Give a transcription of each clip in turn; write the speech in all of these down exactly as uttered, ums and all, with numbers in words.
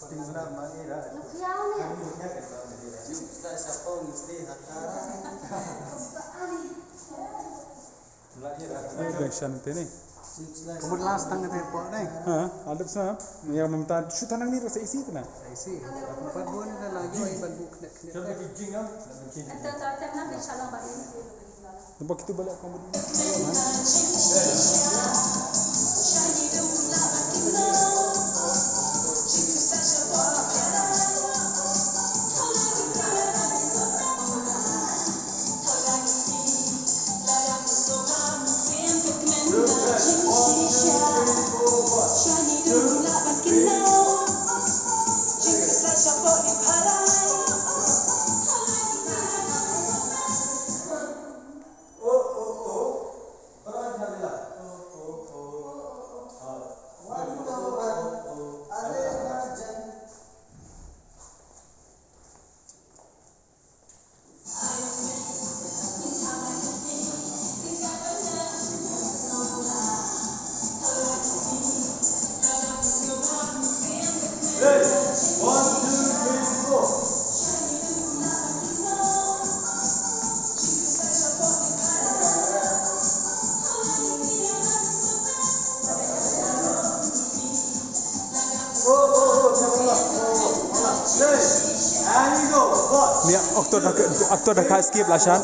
Deng shan te ne. Ka mut last tang te pok ne. Ha, adep sa. Ya, mynta shu tang ni rasa isi te na. Isi. Pat bun na lagi ai ban buk ne. Nampak kita balik kamu dulu. Mia, aktor dah, aktor dah ka skip lah, Shan.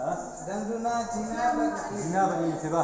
Ha? Dang duna Jina bagi. Jina bagi, siapa?